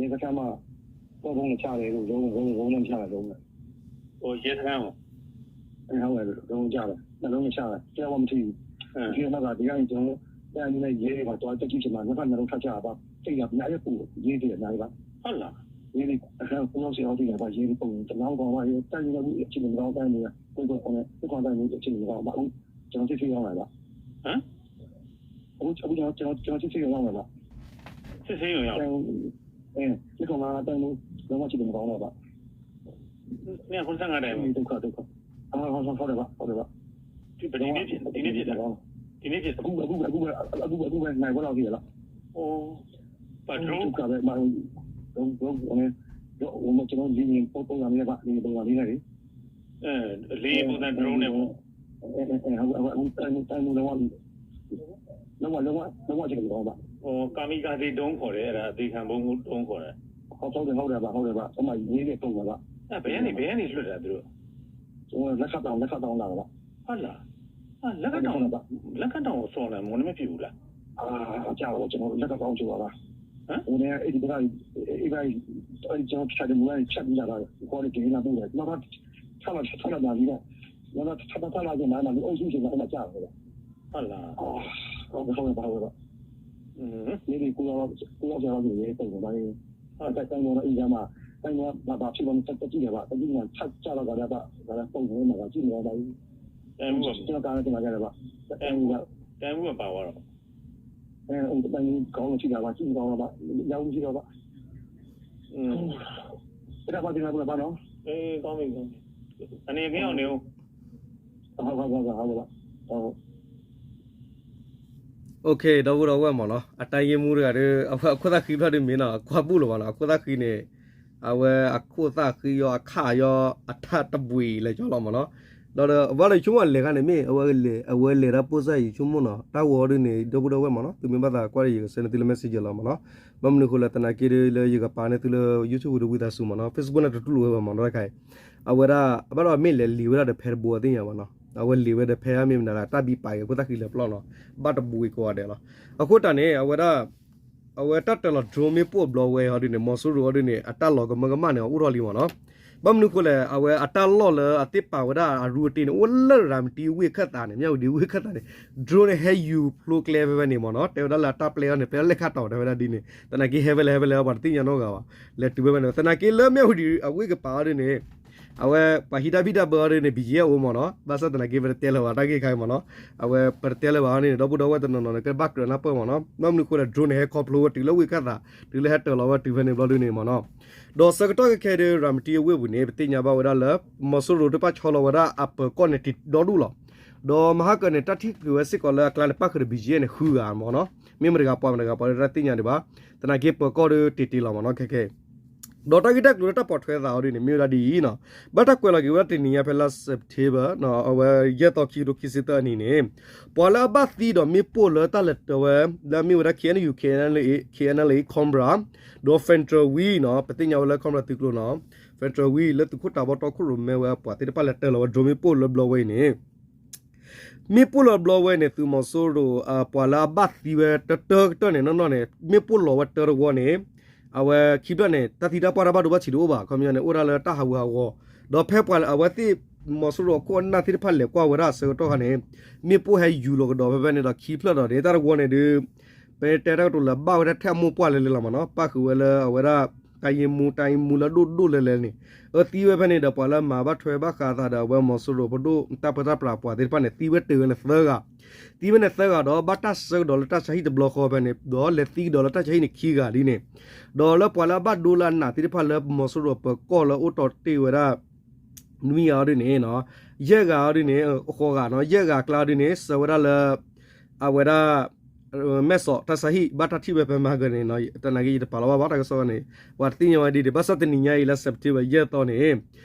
ရဲစခန်းမှာ သော့ဖုန်းနဲ့ချတယ်လို့ ဒရုန်း ဒရုန်း ဒရုန်းနဲ့ချတယ် ဒရုန်းနဲ့ ရဲစခန်းကို အဲ ဟုတ်တယ် ဒရုန်းချတယ် နှစ်လုံးနဲ့ချတယ် ဆရာက မထီဘူး ပြီးတော့ နောက်ဒီကနေ ကျွန်တော်တို့ တိုင်းမှူးနဲ့ ရဲတွေပါ သွားတက်ကြည့်ချင်တာ နောက်ထပ် နှစ်လုံးထပ်ချတာပါ သိပ်ရ အများကြီးပို့ ရဲတွေ အများကြီးပါ ဟုတ်လား ရဲတွေ အခု ကိုရောက်စီအောင်သိတယ်ပါ ရဲတွေ ပုံ တလောင်းကောင်းပါ ရဲ တိုင်းမှူးလည်း အခြေအနေ မကောင်း တိုင်းမှူးက ကိုယ့်ကိုယ်နဲ့ စစ်ကောင်တိုင်းမှူး အခြေအနေ မကောင်းပါ အခု ကျွန်တော် စစ်ဆေးရောက်လာတာ ဟမ် အခု အခု ကျွန်တော် ကျွန်တော် ကျွန်တော် စစ်ဆေးရုံရောက်လာတာ စစ်ဆေးရုံရောက် အဲ စစ်ကောင်က တိုင်းမှူး လုံးဝ အခြေအနေ မကောင်းတော့ပါ နှစ်ရာခုနှစ်ဆယ့်ငါးတိုင် ဒုက္ခ ဒုက္ခ ဟုတ်တယ်ပါ ဟုတ်တယ်ပါ ဒီနေ့ဖြစ် ဒီနေ့ဖြစ်တာ ဒီနေ့ဖြစ်တာ အခု အခု အခု အခု အခုပဲ နာရီဝက်လောက်ရှိတယ်လား အိုး ပါ drone ကပဲ မ drone drone နဲ့ ကျွန်တော် လေယာဉ် ပုံစံလေးနဲ့ပါ လေယာဉ် ပုံစံလေးနဲ့လေ လေယာဉ် ပုံစံ drone နဲ့ပေါ့ အဲ အဲ အဲ အခု အခု အခု တိုင်းမှူး တိုင်းမှူး လုံးဝ လုံးဝ လုံးဝ လုံးဝ အခြေအနေ မကောင်းပါ အိုး kamikaze drone ခေါ်တယ် အဲ့ဒါ အသေခံ ဗုံး drone ခေါ်တယ် ဟုတ်တယ် ဟုတ်တယ်ပါ ဟုတ်တယ်ပါ အဲ့မှာ ရေးတဲ့ ပုံစံပါ အဲ့ ဘယ်ကနေ ဘယ်ကနေ လွှတ်တာ သူတို့ ကျွန်တော် လက်ခတ်တောင် လက်ခတ်တောင် လာတာပါ ဟုတ်လား အာ လက်ခတ်တောင် လက်ခတ်တောင်ကို စော်နေ မော် နမ့ၢ်ဖြစ်ဘူးလား အာ ကျတော့ ကျွန်တော် လက်ခတ်တောင် ကျော်ပါလား ဟမ် ဟိုနေ့ အဲ့ဒီဘက်က အဲ့ဘက် အဲ့ဒီ ကျွန်တော် ဖြတ်တယ် မူကနေ ဖြတ်ပြီးလာတာ ဟိုကနေ တင်လာပို့တယ် နောက်ထပ် ထပ်လာ ထပ်လာပြန်ပြီးတော့ နောက်ထပ် ထပ် ထပ်လာပြန်လာ နောက် အုပ်စု ရှင်လာ အဲ့မှာ ကျတော့ ဟုတ်လား အာ ဟုတ်တယ် ဟုတ်တယ် ဟုတ်တယ် อืม နေဒီကိုရောက် ကိုရောက်ကြတော့ ရေ ပုံစံပါလေ ဟုတ် တိုက်ပွဲတော့ အင်္ဂါမှာ တိုက်ပွဲ ဘာ ဘာဖြစ်လို့ မဆက် တကြည့်ရပါ တကြည့်မှ ထပ်ကျတော့ ဒါ ဒါ ဒါ ပုံစံမှာ ကြည့်နေရပါဘူး တိုင်းမှူး ကျွန်တော် ကားနဲ့ တင်လာကြတယ်ပါ တိုင်းမှူး တိုင်းမှူး ပါသွားတော့ အဲ ဟို တိုင်းမှူး ခေါင်းကို ကြည့်တာပါ ကြည့်မကောင်းတော့ပါ ရောက်ကြည့်တော့ပါ อืม အဲ့ဒါ ပါတင်လာဖို့ ပါနော် အေး ကောင်းပြီ ကောင်းပြီ အနေနဲ့ မင်းအောင်နေဦး ဟုတ် ဟုတ် ဟုတ် ဟုတ် ဟုတ် ဟုတ် ဒီပုၢ်ဒီဝဲၢ်မ့ၢ်နီၤ, အတၢ်ယ့ၢ်မူတဂၤဒီး အဝဲအခိၣ်သၣ်ဃံဖျၢၣ်ဒုးမ့ၢ်နီၤ ကွၢ်ဘူၣ်လီၤဘၣ်နီၤ, အခိၣ်သၣ်ဃံန့ၣ် အဝဲအခိၣ်သၣ်ဃံယီၤ အခၣ်ယီၤ အတၢ်တဘှံးလဲၤကၠီလီၤမ့ၢ်နီၤ, ဒီးအဝဲဒီးယဆိကမိၣ်အလဲၤခါန့ၣ်မ့ၢ် အဝဲလဲၤဒၣ်ပိၢ်စၢ် ယဆိကမိၣ်နီၤ, တၢ်ဂီၤဒုးန့ၣ် ဒီပုၢ်ဒီဝဲၢ်မ့ၢ်နီၤ, သုမ့ၢ်ဘၣ်သးကွၢ်ဒီး ယကဆှၢန့ၢ်သုလၢ messenger လီၤမ့ၢ်နီၤ, ဘၣ်မနုၤဃိလဲၣ် သနာ်က့ဒီး လၢယကပာ်န့ၢ်သုလၢ YouTube ဒီးဝံသးစူၤမ့ၢ်နီၤ, Facebook န့ၣ်တတူၢ်လိာ်ဝဲဘၣ်မ့ၢ်နီၤ, တခါအံၤ အဝဲဒၣ် အဘၣ်ဒီးမ့ၢ်လဲၤလံာ်ဝဲဒၣ်ဒီးဖဲတဘိအသ့ၣ်ညါဘၣ်နီၤ, အဝဲလံာ်ဝဲဒီးဖဲမ့ၢ်မနုၤဂၤ တၢ်ဘံပာ်က့ၤခိၣ်သၣ်ဃံလၢပျီၢ်နီၤ, ဘၣ်တဘှံးကိးဂၤဒဲးလီၤ, အဃိတၢ်န့ၣ် အဝဲဒၣ် အဝဲတၢ်တၢၤလီၤ drone မ့ၣ်ပိၢ်အဘျီဝဲအီၤဒုးန့ၣ် မီၤစိရိၤအီၤဒုးန့ၣ် အတၢ်လီၤကမၢကမၣ်န့ၣ် အအိၣ်ထီၣ်လံမ့ၢ်နီၤ, ဘၣ်မနုၤဃိလဲၣ် အဝဲအတၢ်လီၢ်လၢအသ့ၣ်ပာ်ဝဲဒၣ်အရူအတ့န့ၣ် အိၣ်လၢရၤမတံဝ့ၢ်ခၢၣ်သးန့ၣ် မၠၣ်ဝတံဝ့ၢ်ခၢၣ်သးန့ၣ် drone န့ၣ်ဟဲယူၤဖျိကျဲဖဲဖဲန့ၣ်မ့ၢ်နီၤ, တဲဝဲဒၣ်လၢအတၢ်ပျဲအီၤန့ၣ် ပျဲလၢလဲၣ်ခါတီၤတဲဝဲဒၣ်ဒ်န့ၣ် သနာ်က့ဟဲဖဲလဲၣ်ဟဲဖဲလဲၣ် ပှၤတသ့ၣ်ညါနီတဂၤဘၣ်, လဲၤတုၤဖဲဖဲန့ၣ် သနာ်က့လၢမၠၣ်ဝတံအဝ့ၢ်ကပၤအီၤဒုးန့ၣ် အဝဲပှၤဟံးတၢ်ဘံၣ်တၢ်ဘၢအီၤဒုးန့ၣ် ဘံယဲၢ်အိၣ်မ့ၢ်နီၤ, ဘၣ်ဆၣ်သနာ်က့ပတတဲလၢၤဘၣ်တၢ်ဂ့ၢ်ခါအံၤမ့ၢ်နီၤ, အဝဲပတတဲလၢၤဘၣ်အီၤန့ၣ် ဒီပုၢ်ဒီဝဲၢ်တနီၤနီၤန့ၣ် ကဘၣ်ကြၢးနၢ်ပၢၢ်မ့ၢ်နီၤ, ဘၣ်မနုၤဃိလဲၣ် drone န့ၣ် ဟဲခီဖျိဝဲတုၤလၢဝ့ၢ်ခၢၣ်သး တုၤလၢဟဲတၢၤလီၤဝဲတုၤဖဲန့ၣ်ဘျီဒုးန့ၣ်မ့ၢ်နီၤ, ဒီးဆၢကတီၢ်ခဲခဲဒုး ရၤမတံအဝ့ၢ်ပူၤန့ၣ် ပသ့ၣ်ညါဘၣ်ဝဲဒၣ်လၢ မီၤစိရိၤတဖၣ်ဆီလီၤဝဲဒၣ်အပၢၤကီၢ်န့ၣ်တံၤဒီဒူၣ်လီၤ, ဒီးမဟါကၢန့ၣ် တၢ်ထံၣ်ကွံာ်ဝဲစ့ၢ်ကီးလၢအကျါန့ၣ် ပၣ်ဃုာ်ဒီး ဘံယဲၢ်န့ၣ် ဃုဂၤမ့ၢ်နီၤ, မ့ၢ်မတဂၤပှၤမတဂၤပှၤလၢတၢ်သ့ၣ်ညါဒံးဘၣ်, သနာ်က့ပၢၤကီၢ်ဒုးတံၤတံၤလီၤမ့ၢ်နီၤ ခဲခဲ ဒီးတၢ်ဂ့ၢ်တၢ်ကျိၤလၢတၢ်ပိာ်ထွဲသးအီၤဒ်န့ၣ် မ့ၢ်ဝဲဒၣ်ဒ်အံၤနီၤ, ဘၣ်တၢ်ကွဲးလီၤက့ၤဝဲဒၣ်တနံၤညါဖဲလါ September အဝဲယဲၢ်သီခံကထိခံဆံသၢအနံၤန့ၣ်, ပှၤလၢအဘၣ်သံဒီးမ့ၣ်ပိၢ်လၢတၢ်လဲၤတၢၤဝဲ လၢအမ့ၢ်ဝဲဒၣ် K N U K N L A Cobra ဒီး Federal Wing နီၤ, ပသ့ၣ်ညါဝဲလၢ Cobra သုးကျိၤနီၤ, Federal Wing လၢသုးခိၣ်တၢ်ဘီတီခိၣ်ရိၣ်မဲဝဲအပှၤသ့ၣ်တဖၣ်လဲၤတၢၤလီၤဝဲ drone မ့ၣ်ပိၢ်လၢဘျီဝဲအံၤန့ၣ် မ့ၣ်ပိၢ်လၢဘျီဝဲန့ၣ် သုးမီၤစိရိၤ ပှၤလၢအဘၣ်သံဝဲတၢတၢကတၢၢ်န့ၣ် နီၢ်နီၢ်န့ၣ် မ့ၣ်ပိၢ်လီၤဝဲတၢတဝီန့ၣ်, အဝဲခံဖျၢၣ်န့ၣ် တၢ်သံတၢ်ပှၢ်တၢ်ဘၣ်ဒိဘၣ်ထံးတအိၣ်ဘၣ်, ခီပညီန့ၣ် အိၣ်ဒၣ်လၢတၢ်ဟးဂူာ်ဟးဂီၤ, ဒီးဖဲပှၤအဝဲသ့ၣ်မီၤစိရိၤအခိၣ်အနၢ်သ့ၣ်တဖၣ်လဲၤကွၢ်ဝဲဒၣ်အဆၢကတီၢ်ခါန့ၣ်, မ့ၣ်ပိၢ်ဟဲယူၤလီၤကဒီးဖဲဖဲန့ၣ်ဒီး ခံဖျၢၣ်ဒီးန့ၣ် တၢ်တဝီန့ၣ်ဒုး ပတဲတၢ်ကတိၤလၢဘၣ်ဝဲဒၣ်ထဲအမိၢ်ပှၢ်လဲၤလဲၤလီၤမ့ၢ်နီၤ, ပၣ်ဃုာ်ဝဲလၢအဝဲဒၣ် တၢ်ယ့မူ တၢ်ယ့မူလၢဒိၣ်ဒိၣ်လဲၤလဲၤန့ၣ်, အသံဝဲဖဲန့ၣ်ဒီး ပှၤလၢမၤဘၣ်ထွဲဘၣ်ဃးအသးဒီးအဝဲမီၤစိရိၤပဒိၣ်တၢ်ပၢတၢ်ပြးပှၤသ့ၣ်တဖၣ်န့ၣ် သံဝဲတ့ၢ်ဝဲန့ၣ်သၢဂၤ, သံဝဲန့ၣ်သၢဂၤဒီး ဘၣ်တၢ်ဆှၢကဒီးလၢတၢ်ဆါဟံၣ်တဘျီဃီဖဲန့ၣ် ဒီးလဲၤသံကဒီးလၢတၢ်ဆါဟံၣ်န့ၣ်ခံဂၤဒ်န့ၣ်, ဒီးလၢပှၤလၢအဘၣ်ဒိလၢအနာ်သ့ၣ်တဖၣ်လၢမီၤစိရိၤပၢၤကီၢ်လၢအိၣ်တီၢ်တ့ၢ်ဝဲဒၣ် နွံဂၤအီၤဒ်န့ၣ်, ယဲၢ်ဂၤအီၤဒ်န့ၣ်, ဃိးဂၤနီၤ, ယဲၢ်ဂၤအကျါအီၤဒ်န့ၣ် စၢၤဝဲဒၣ်လၢ အဝဲဒၣ် မဲၢ်စီးတၢ်ဆါဟံၣ် ဘၣ်တၢ်ထံၣ်ဝဲဖဲမဟါကၢန့ၣ်, တနာ်က့ယတပာ်လီၤဘၣ်ဘၣ်တၢ်ကစီၣ်န့ၣ်, ပှၤတသ့ၣ်ညါဝဲဒ်န့ၣ်, ဘၣ်ဆၣ်တနံၤညါအံၤလၢ September ယဲၢ်သီန့ၣ်,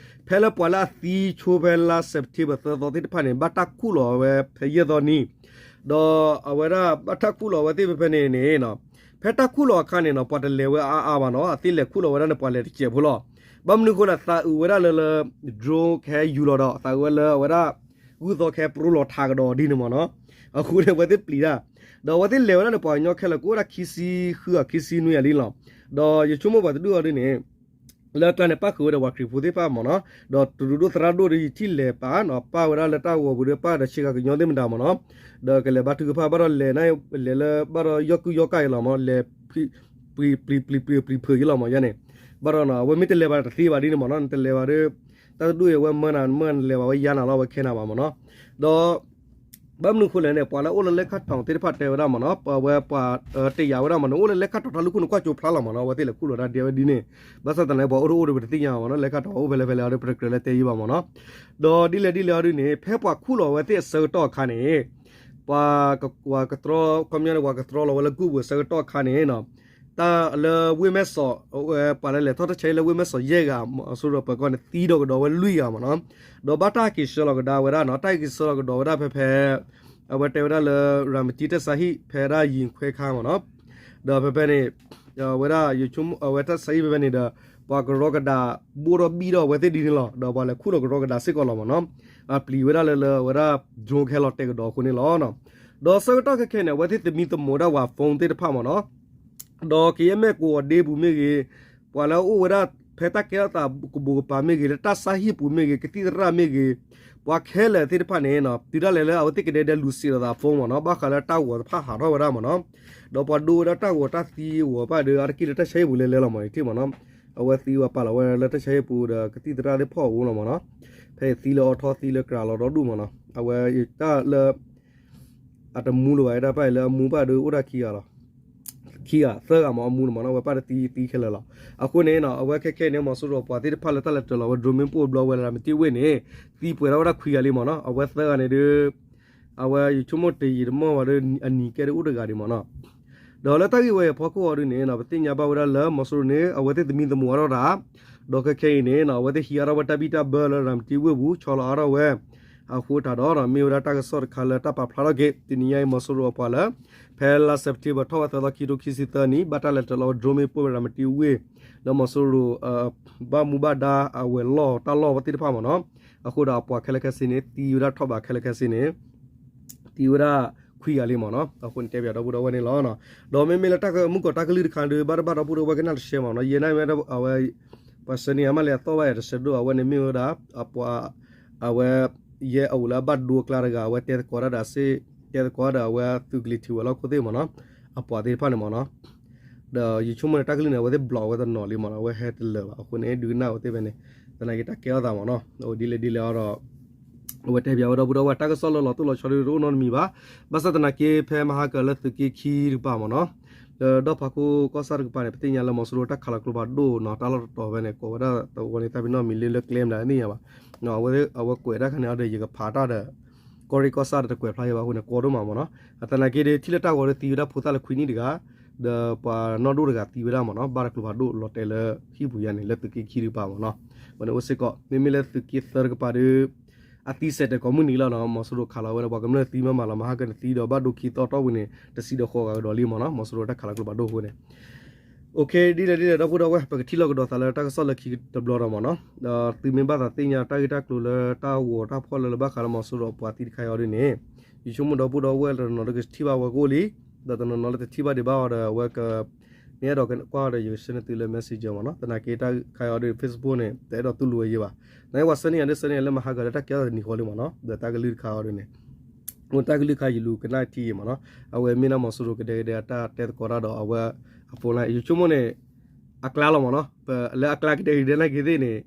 ဖဲလၢပှၤလၢအသံဆိဖဲလါ September သၢသီသ့ၣ်တဖၣ်န့ၣ် ဘၣ်တၢ်ခူၣ်လီၤဝဲဖဲယဲၢ်သီနံၤ, ဒီးအဝဲဒၣ်ဘၣ်တၢ်ခူၣ်လီၤဝဲသ့ၣ်ဖဲဖဲန့ၣ်န့ၣ်, ဖဲတၢ်ခူၣ်လီၤအခါန့ၣ်နီၤ ပှၤတလဲၤဝဲအါအါဘၣ်နီၤ, အသ့ၣ်လဲၤခူၣ်လီၤဝဲဒၣ်န့ၣ် ပှၤလဲၤတစဲးဖိလီၤ, ဘၣ်မနုၤအဃိလဲၣ် သးအုးဝဲဒၣ်လၢလၢ drone ကဟဲယူၤလီၤဒီး သးအုးဝဲလၢအဝဲဒၣ် ဂုၢ်သီကဟဲပရိလီၤထးကဒီးဒ်န့ၣ်မ့ၢ်နီၤ, အဃိန့ၣ် အဝဲသ့ၣ်ပျံၤတၢ်, ဒီးအဝဲသ့ၣ်လဲၤဝဲဒၣ်န့ၣ် ပှၤကညီခဲလၢာ်ကအိၣ်ဒၣ်ခံဆံဃုဂၤ ခံဆံနွံဂၤလံလီၤ, ဒီးယဆိကမိၣ်ပှၤတဒူၣ်အီၤဒ်န့ၣ်, လၢအကျါန့ၣ် ပၣ်ဃုာ်ဝဲဒီးပှၤခရံာ်ဖိသ့ၣ်တဖၣ်မ့ၢ်နီၤ, ဒီးတရူးဒိၣ်သရၣ်ဒိၣ်ဒီး ယထံၣ်လဲၤပာ်နီၤ ပၣ်ဝဲဒၣ်လၢတၢ်ဂီၤပူၤဒီး ပၣ်ဒီးဆ့ကၤကညီသ့ၣ်မတၤမ့ၢ်နီၤ, ဒီးကလဲၤဘါထုကဖၣ်ဘၣ်ဒီးလဲၤန့ၣ် လဲၤလၢဘၣ်ဒီးယီၢ်ကုၢ်ယီၢ်ကၢ်အံၤလီၤမ့ၢ် လဲၤ ပျံၤပျံၤပျံၤပျံၤပျံၤဖုးယံလီၤမ့ၢ် ယဲန့ၣ်, ဘၣ်ဒီးနီၤ အဝဲမ့ၢ်တလဲၤဘၣ်တသ့ဘၣ်ဒ်န့ၣ်မ့ၢ်နီၤ နတလဲၤဘၣ်ဒီး တၢ်တဒူၣ်အံၤအဝဲမၢနၤမၢနလဲၤဘၣ်ဝဲယါနၤလီၤ အဝဲခဲနၤဘၣ်မ့ၢ်နီၤ, ဒီး ဘၣ်မနုၤအဃိလဲၣ်န့ၣ် ပှၤလၢအိၣ်လၢလဲၤခါတီၤသ့ၣ်တဖၣ်တဲဝဲဒၣ်မ့ၢ်နီၤ ပဝဲပှၤတယာ်ဝဲဒၣ်မ့ၢ်န့ၣ် အိၣ်လၢလဲၤခါတီၤတၢ်လူၢ်ခိၣ်န့ၣ် ကွၢ်ကၠိဖျါလီၤမ့ၢ်နီၤ အဝဲသ့ၣ်လဲၤခူၣ်လီၤတၢ်ဒဲဝဲဒ်န့ၣ်, ဘၣ်ဆၣ်သနာ်က့ ပှၤအိၣ်တအိၣ်ဒီးပတသ့ၣ်ညါဘၣ်မ့ၢ်နီၤ လဲၤခါတီၤအိၣ်ဖဲလဲၣ်ဖဲလဲၣ်အီၤဒီး ပတကြၢးလၢတဲယံဘၣ်မ့ၢ်နီၤ, ဒီးဒ်လဲၣ်ဒ်လဲၣ်အီၤဒ်န့ၣ် ဖဲပှၤခူၣ်လီၤဝဲသ့ၣ်အဆၢကတီၢ်အခါန့ၣ် ပှၤက ပှၤကတြီ ခီပညီန့ၣ် ပှၤကတြီလီၤဝဲလၢကုၢ်ပူၤအဆၢကတီၢ်အခါန့ၣ် တၢ်လၢဝ့ၢ်မဲၢ်စီး ပှၤလၢလဲၤထီၣ်တၢ်ဆါဟံၣ်လၢဝ့ၢ်မဲၢ်စီးယဲၢ်ဂၤ အစိဒီးပၢၤကီၢ်န့ၣ် သံဒီးကဒီးဝဲလွံၢ်ဂၤမ့ၢ်နီၤ, ဒီးဘၣ်တၢ်က့ၤဆှၢလီၤကဒါဝဲဒၣ်နီၤ တၢ်က့ၤဆှၢလီၤကဒီးဝဲဒၣ်ဖဲဖဲ အဝဲတဲဝဲဒၣ်လၢ ရၤမတံတၢ်ဆါဟံၣ်ဖဲဒၣ်ယံၤခွဲခါမ့ၢ်နီၤ, ဒီးဖဲဖဲန့ၣ် အဝဲဒၣ်ယဆိကမိၣ် အဝဲတၢ်ဆါဟံၣ်ဖဲဖဲန့ၣ်ဒီး ပှၤကရီကဒါ ဘိၣ်ထီၣ်ဘံၣ်ထီၣ်အဝဲသ့ၣ်ဒ်န့ၣ်လီၤ ဒီးပှၤလဲၤခူၣ်လီၤကရီကဒါစ့ၢ်ကီးလီၤမ့ၢ်နီၤ, အပျံၤဝဲဒၣ်လၢလၢအဝဲဒၣ် drone ကဟဲလီၤတဲာ်ကဒီးအဃိန့ၣ်လီၤ. ဒီးဆၢကတီၢ်ခဲခဲန့ၣ် အဝဲသ့ၣ်သမံသမိးဒၣ်ဝဲ phone သ့ၣ်တဖၣ်မ့ၢ်နီၤ, ဒီးကယဲၢ်မဲာ်ကိးဂီၤဒ့ပူၤမ့ၢ်ဂ့ၤ, ပှၤလၢအအိၣ်ဝဲဒၣ်ဖဲတၢ်ကဲထီၣ်သးကပိာ်ကပၤမ့ၢ်ဂ့ၤ, လၢတၢ်ဆါဟံၣ်ပူၤမ့ၢ်ဂ့ၤ, ကသံၣ်သရၣ်မ့ၢ်ဂ့ၤ, ပှၤခဲလၢာ်သ့ၣ်တဖၣ်န့ၣ် တုၤဒၣ်လဲာ်လၢအဝဲသ့ၣ်ကဒဲဒဲလူၤစံးလီၤသး phone မ့ၢ်နီၤ, ဘၣ်ဃးလၢတၢ်ဂီၤတဖၣ်ဟးထီၣ်ဝဲဒၣ်မ့ၢ်နီၤ, ဒီးပှၤဒိဝဲဒၣ်တၢ်ဂီၤတၢ်သံအဂီၤဘၣ်ဒီး အါတက့ၢ်လၢတၢ်ဆါဟံၣ်ပူၤလဲၤလဲၤလီၤမ့ၢ်နီၤ, ထံၣ်မ့ၢ်နီၤ, အဝဲသံဝဲပာ်လီၤဝဲလၢတၢ်ဆါဟံၣ်ပူၤဒီးကသံၣ်သရၣ်သ့ၣ်ဖီၣ်အအိၣ်လီၤမ့ၢ်နီၤ, ဖဲအံၤသံလၢအီထီသံလၢကြၤလီၤဒီဒူၣ်မ့ၢ်နီၤ, အဝဲတၢ်လၢ အတမူလၢၤဘၣ် တၢ်ပၢ်အံၤလၢအမူဘၣ်ဒီးအိၣ်ဒၣ်ခံဂၤလီၤ, ခံဂၤသၢဂၤမ့ၢ်အမူန့ၣ်မ့ၢ်နီၤ, အဝဲပၢ်တသံသံခဲလၢာ်လီၤ. အဃိန့ၣ်နီၤ အဝဲခဲခဲန့ၣ် မီၤစိရိၤပှၤသ့ၣ်တဖၣ်လၢတၢ်လဲၤတၢၤလီၤဝဲ drone မ့ၣ်ပိၢ်အဘျီဝဲလၢမ့ၢ်တ့ၢ်ဝ့ၢ်န့ၣ် သံပှဲၤထီၣ်ဝဲဒၣ်ခွံဂၤလံမ့ၢ်နီၤ, အဝဲသၢဂၤန့ၣ်ဒီး အဝဲယဆိကမိၣ်တယံာ်တမီၢ်ဘၣ်ဒီး အနံၤကဲဒ်အိၣ်တဂၤဒံးမ့ၢ်နီၤ. ဒီးလၢတၢ်ဂ့ၢ်ဝဲအံၤအဖီခိၣ်အီၤဒ်န့ၣ် ပသ့ၣ်ညါဘၣ်ဝဲဒၣ်လၢမီၤစိရိၤန့ၣ် အဝဲသ့ၣ်သမံသမိးအါထီၣ်တၢ်, ဒီးခဲခဲအံၤန့ၣ် အဝဲသ့ၣ်ဟံးအါထီၣ်ဝဲတၢ်ဘံၣ်တၢ်ဘၢလၢရၤမတံဝ့ၢ်ပူၤ ဆီလီၤအါထီၣ်ဝဲ အဃိတၢ်ဒီး မ့ၢ်ဝဲဒၣ်တၢ်ကစီၣ်တခါလၢတၢ်ပာ်ဖျါထီၣ်က့ၤ တနံၤညါအံၤ မီၤစိရိၤအပှၤလၢ ဖဲလါစဲးပထ့ဘၢၣ် ထီၣ်ဝဲသၢသီခံထိခံဆံသၢနံၣ် ဘၣ်တၢ်လဲၤတလီၤဝဲ drone မ့ၣ်ပိၢ်ဝဲရၤမတံဝ့ၢ် လၢမီၤစိရိၤ ဘၣ်မူဘၣ်ဒါအဝဲၤလီၢ်တၢ်လီၢ်ဝဲသ့ၣ်တဖၣ်မ့ၢ်နီၤ. အဃိဒီးအပှၤခဲလၢာ်ခဲဆ့န့ၣ် သံဝဲဒၣ်ထီၣ်ဘးခဲလၢာ်ခဲဆ့န့ၣ် သံဝဲဒၣ်ခွံဂၤလံမ့ၢ်နီၤ. အဃိန့ၣ်တဲပၠးဒီပုၢ်ဒီဝဲၢ်န့ၣ်လီၤ. ဒီးမ့မ့ၢ်လၢတၢ်မုၢ်ကီၢ်တၢ်ကလုၢ်တခါဒီး ဘၣ်တဘၣ်ဒီပုၢ်ဒီဝဲၢ်ကနၣ်တရှဲမ့ၢ်နီၤ. ယဲန့ၣ်မ့ၢ်အဝဲ ပှၤဆၢန့ၢ်အမးလဲၤအသီၣ်ဘၣ်ယၤတဆၢဒိၣ် အဝဲန့ၣ်မ့ၢ်ဝဲဒၣ် အပှၤ အဝဲ ယဲအအိၣ်လၢအဘၣ်ဒိအကျါတဂၤ အဝဲတဲသကိးတၢ်ဒီးစ့ၢ် တဲသကိးဒီးအဝဲသုးကလံၤထံးဝဲၤလီၢ်ခိၣ်သ့ၣ်မ့ၢ်နီၤ. အပှၤသ့ၣ်တဖၣ်န့ၣ်မ့ၢ်နီၤ ဒီးယဆိကမိၣ်န့ၣ် တၢ်ကလုၢ်န့ၣ် အဝဲသ့ၣ် block ဝဲတနီၤလံမ့ၢ်နီၤ. အဝဲဟဲတလၢာ်ဘၣ်အဃိန့ၣ် ဒုးကနၣ်ဝဲသ့ၣ်ဖဲန့ၣ် သနာ်က့တၢ်ကဲထီၣ်သးမ့ၢ်နီၤ အိၣ်ဒ်လဲၣ်ဒ်လဲၣ်အီၤဒီး အဝဲတဲပၠးဝဲဒီပုၢ်ဒီဝဲၢ် တၢ်ကစီၣ်လၢလီၤတိၢ်လီၤဆီဒ်တအိၣ်နီတမံၤဘၣ်. ဘၣ်ဆၣ်သနာ်က့ဖဲမဟါကၢၤလၢသုးက့ခံတကပၤမ့ၢ်နီၤ လၢဒီဖးခိၣ်ကီၢ်ဆၣ်တကပၤန့ၣ် ပသ့ၣ်ညါလၢမီၤစိရိၤတၢ်ခးလီၤကျိဖးဒိၣ်နီၤ တၢ်လီၢ်တတီၤဖဲန့ၣ် ကိးဝဲဒၣ်တဝီန့ၣ် သးပ့ၤနီၣ်မံၤလၢလၢကျဲမတၤသ့ၣ်ညါဘၣ်. အဝဲကွဲးတၢ်ခါန့ၣ်အီၤဒီး ယကဖးတၢ်ဒီး ကီၢ်ရ့ၣ်ကီၢ်ဆၣ်ဒီးတကွဲးဖျါယဘၣ်အဃိန့ၣ် ကီဒိၣ်မးမ့ၢ်နီၤ. အသနာ်က့ဒီး ထံၣ်လၢတၢ်ဂီၤဒီးသံဝဲဒၣ်ဖိသၣ်လၢခွံနံၣ်တဂၤ ဒီးပှၤနီၢ်ဒိၣ်တဂၤသံဝဲဒၣ်မ့ၢ်နီၤ ဘၣ်တၢ်ကျိဖးဒိၣ်လီၤတဲာ်လၢဟံၣ်ပူၤယါန့ၣ် လၢသုးက့ခံတကပၤမ့ၢ်နီၤ. ဝဲန့ၣ်အိၣ်စ့ၢ်ကီး မ့မ့ၢ်လၢသုးက့သၢတကပၤဒီး အသံစဲးတဲာ်ကိးမုၢ်နံၤလီၤနီၤ မီၤစိရိၤခးလီၤဝဲန့ၣ် ပှၤကမျၢၢ်သံမးမးလီၤ မဟါကၢၤန့ၣ်သံဒီးဘၣ်ဒိခံသီတီၢ်ပူၤန့ၣ် တဆံဒီးဃိးဂၤကဒီးလံမ့ၢ်နီၤ မီၤစိရိၤတၢ်ခးလီၤကျိဖးဒိၣ်အဃိန့ၣ် OK ဒ်လဲၣ်ဒ်လဲၣ်ဒီပုၢ်ဒီဝဲၢ် ပကထံၣ်လိာ်ကဒီးသးလၢတၢ်ကစီၣ်လၢခံတဘျီဒီးမ့ၢ်နီၤ ဒီးသုမ့ၢ်ဘၣ်သးသ့ၣ်ညါတၢ်ဂ့ၢ်တၢ်ကျိၤလၢတၢ်ဂီၤတၢ်ဖီၣ်လၢလၢဘၣ်ဃးလၢမီၤစိရိၤအပှၤသံတခါအံၤအီၤဒ်န့ၣ် ယဆိကမိၣ်ဒီပုၢ်ဒီဝဲၢ်လၢတနီၤနီၤလၢကထံၣ်ဘၣ်ဝဲကအိၣ်လံ ဒီးတနီၤနီၤလၢတထံၣ်ဘၣ်ဒံးဘၣ်အီၤဒီး အဝဲက မ့ၢ်အဲၣ်ဒိးကွၢ်အီၤဒီး ယကဆှၢန့ၢ်သုလၢ messenger မ့ၢ်နီၤ သနာ်က့တၢ်ခါအံၤအီၤဒီး Facebook န့ၣ် တအဲၣ်ဒိးတူၢ်လိာ်ဝဲယဲဘၣ် သနာ်က့ပှၤဆှၢန့ၢ်ယၤဒ်ဆှၢန့ၢ်ယၤလၢမဟါကၢၤလၢတၢ်ကဲထီၣ်တနံၤဃီလံမ့ၢ်နီၤ ဒီးတၢ်ကလုၢ်တခါအံၤအီၤဒ်န့ၣ် တၢ်ကလုၢ်တခါယလူၤကနၣ်ထံယံာ်မ့ၢ်နီၤ အဝဲမ့ၢ်ဒၣ်မီၤစိရိၤကဒဲကဒဲအတၢ်တဲသကိးတၢ်ဒီးအဝဲ အ phone line ယဆိကမိၣ်န့ၣ် အကျါလီၤမ့ၢ်နီၤ လၢအကျါကဒဲကဒဲနာ်က့ၤသ့ၣ်န့ၣ်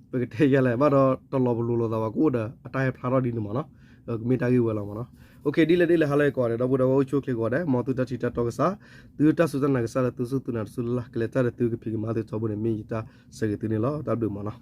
ပကတဲယၤလဲၣ် ဘၣ်ဒီးတလီၤပလိာ်လိာ်သးဘၣ်ကအိၣ်ဒီး အတၢ်ဟဲဖျါထီၣ်ဒ်န့ၣ်မ့ၢ်နီၤ ကမ့ၢ်တၢ်ဂ့ၢ်ဝဲလီၤမ့ၢ်နီၤ OK ဒ်လဲၣ်ဒ်လဲၣ်ဟါလၢအဂ့ၤကိးဂၤဒဲး ဒီပုၢ်ဒီဝဲၢ်အိၣ်ဆူၣ်အိၣ်ချ့ကိးဂၤဒဲး မ်သုတၢ်ထံၣ်တၢ်တီကစၢ် သုတၢ်စူၢ်တၢ်နာ်ကစၢ်လၢသုစူၢ်သုနာ်တစူၢ်လၢ်လၢ် ကလဲၤတၢ်ဒီးသုကဖံးကမၤသုထီဘိန့ၣ် မ့ၢ်ယတၢ်ဆၢဂ့ၤသုန့ၣ်လီၤ တၢ်ဘျုးမ့ၢ်နီၤ